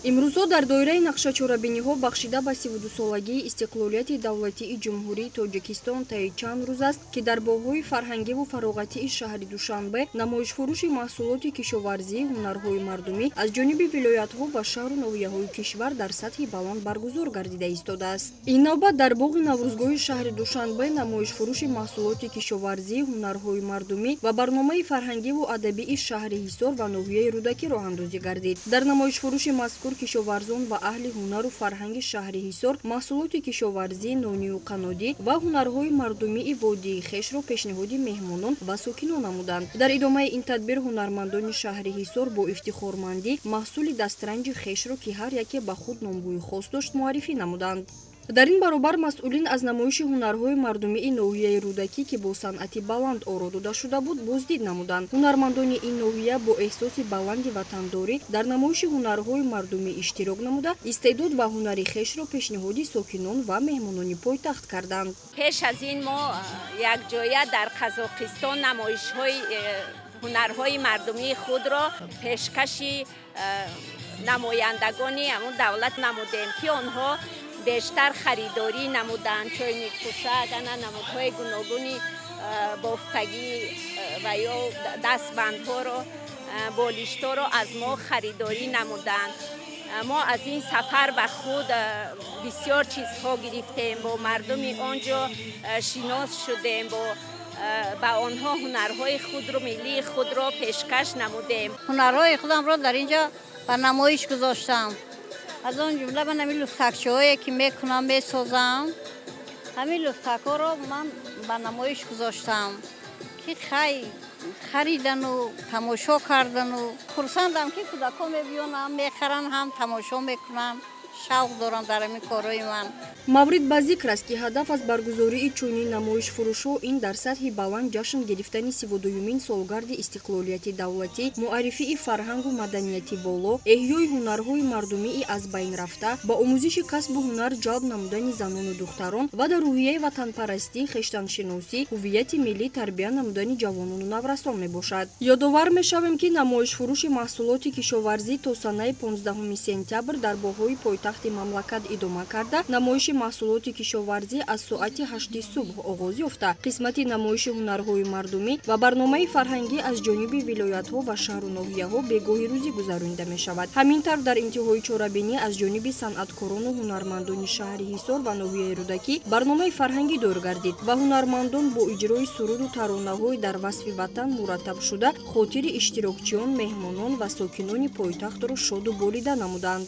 Имрӯзҳо дар доираи нақшачорабиниҳо бахшида ба 32-солагии истиқлолияти давлатии Ҷумҳурии Тоҷикистон таи чанд рӯз аст, ки дар боғҳои фарҳангиву фароғатии шаҳри Душанбе намоишфурӯши маҳсулоти кишоварзӣ, ҳунарҳои мардумӣ аз ҷониби вилоятҳо ва шаҳру ноҳияҳои кишвар дар сатҳи баланд баргузор гардида истодааст. Ин навбат дар боғи Наврӯзгоҳи шаҳри Душанбе намоишфурӯши маҳсулоти кишоварзӣ, ҳунарҳои мардумӣ ва барномаи фарҳангиву адабии шаҳри Ҳисор ва ноҳияи Рӯдакӣ роҳандозӣ гардид. Дар намоишфурӯши мазкур кишоварзон ва аҳли ҳунару фарҳанги шаҳри Ҳисор маҳсулоти кишоварзӣ, нонию қаннодӣ ва ҳунарҳои мардумии водии хешро пешниҳоди меҳмонон ва сокинон намуданд. Дар идомаи ин тадбир ҳунармандони шаҳри Ҳисор бо ифтихормандӣ маҳсули дастранҷи хешро, ки ҳар яке ба худ номгӯи хос дошт, муаррифӣ намуданд. Дар ин баробар масъулин аз намоиши ҳунарҳои мардумии ноҳияи Рӯдакӣ, ки бо санъати баланд оро дода шуда буд, боздид намуданд. Ҳунармандони ин ноҳия бо эҳсоси баланди ватандорӣ дар намоиши ҳунарҳои мардумӣ иштирок намуда, истеъдод ва ҳунари хешро пешниҳоди сокинон ва меҳмонони пойтахт карданд. Пеш аз ин мо якҷоя дар Қазоқистон намоишҳои ҳунарҳои мардумии худро пешкаши намояндагони ҳамун давлат намудем, ки онҳо бештар харидорӣ намуданд. Чойникпӯшак, ана намудҳои гуногуни бофтагӣ ва ё дастбандҳоро, болиштҳоро аз мо харидорӣ намуданд. Мо аз ин сафар ба худ бисёр чизҳо гирифтем, бо мардуми он ҷо шинос шудем, ба онҳо ҳунарҳои худро, миллии худро пешкаш намудем. Ҳунарҳои худамро дар ин ҷо ба намоиш гузоштам. Аз он ҷумла ман ҳамин луфтакчаҳое, ки мекунам, месозам, ҳамин луфтакҳоро ман ба намоиш гузоштам, ки хай харидану тамошо кардану хурсандам, ки кӯдакҳо мебиён, ҳам мехаранд, ҳам тамошо мекунанд, шавқ дорам дар ҳамин корҳои ман. Маврид ба зикр аст, ки ҳадаф аз баргузории чунин намоишфурӯшҳо ин дар сатҳи баланд ҷашн гирифтани 32-юмин солгарди истиқлолияти давлатӣ, муаррифии фарҳангу маданияти воло, эҳёи ҳунарҳои мардумии аз байн рафта, ба омӯзиши касбу ҳунар ҷалб намудани занону духтарон ва дар рӯҳияи ватанпарастӣ, хештаншиносӣ, ҳуввияти миллӣ тарбия намудани ҷавонону наврасон мебошад. Ёдовар мешавем, ки намоишфурӯши маҳсулоти кишоварзӣ то санаи 15 сентябр дар боғҳои пойтахти мамлакат идома карда, намоиши маҳсулоти кишоварзӣ аз соати 8 субҳ оғоз ёфта, қисмати намоиши ҳунарҳои мардумӣ ва барномаи фарҳангӣ аз ҷониби вилоятҳо ва шаҳру ноҳияҳо бегоҳи рӯзӣ гузаронида мешавад. Ҳамин тавр дар интиҳои чорабинӣ аз ҷониби санъаткорону ҳунармандони шаҳри Ҳисор ва ноҳияи Рӯдакӣ барномаи фарҳангӣ доир гардид ва ҳунармандон бо иҷрои суруду таронаҳои дар васфи ватан мураттабшуда хотири иштирокчиён, меҳмонон ва сокинони пойтахтро шоду болида намуданд.